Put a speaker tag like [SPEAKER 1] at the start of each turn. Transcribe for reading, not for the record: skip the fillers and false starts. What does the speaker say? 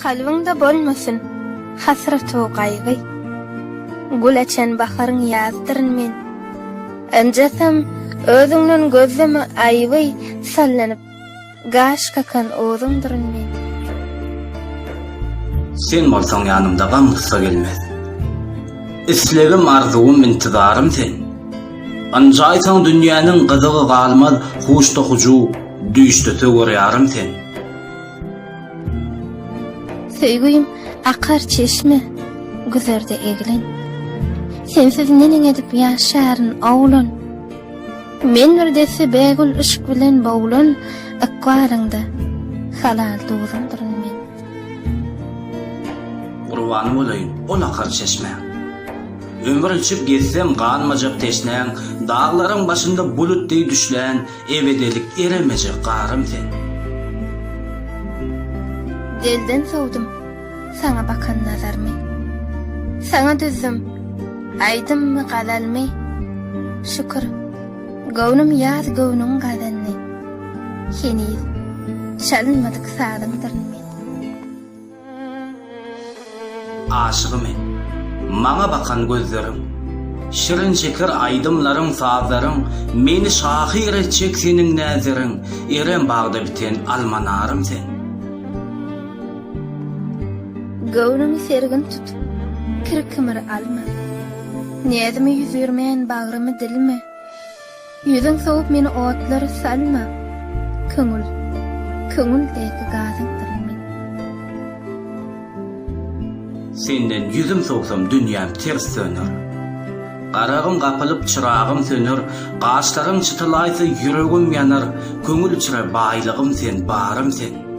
[SPEAKER 1] Kalbyňda bolmasyn hasrat-u gaýgy. Gül açan baharyň ýazydyryn men. Ynjasam, özüňden gözleme aýby, Sallanyp, gaş kakan ozuňdyryn men.
[SPEAKER 2] Sen bolsaň ýanymda gam-gussa gelmez. Islegim, arzuwym, intizarym sen. Ynjaýsaň dünýäniň gyzygy galmaz, Huşda hujuw, düýşde söwer ýarym sen.
[SPEAKER 1] Söýgim akar çeşme, güzerde eglen. Sensiz neneň edip ýaşaryn, oglan? Men bir desse bägül yşk bilen boglan, Ykbalyňda halal duzumdyryn men.
[SPEAKER 2] Gurbany bolaýyn ol akar çeşmäň. Ömür içip gezsem ganmajak teşnäň, Daglaryň başynda bulut deý düşlän, Ebedilik eremejek garym sen.
[SPEAKER 1] Dilden sowdum saňa bakan nazarymy. Saňa düzdüm aýdymmy, gazalmy. Şükür, göwnüm ýaz göwnüň gazandy. Heniz çalynmadyk sazyňdyryn men.
[SPEAKER 2] Aşygy men. Maňa bakan gözleriň, Şirin-şeker aýdymlaryň, sazlaryň, Meni şahyr etjek seniň näzleriň, Erem bagda biten alma-narym sen.
[SPEAKER 1] Göwnüňi sergin tut, kir-kimir alma. Näzime ýüzürmän bagrymy dilme. Ýüzüň sowup meni otlara salma, Köňül, köňüldäki gazyňdyryn men.
[SPEAKER 2] Senden ýüzüm sowsam dünýäm ters döner. Garagym gapylyp çyragym söner, Gaşlaryň çytylaýsa ýüregim ýanar, Köňül içre baýlygym sen, barym sen.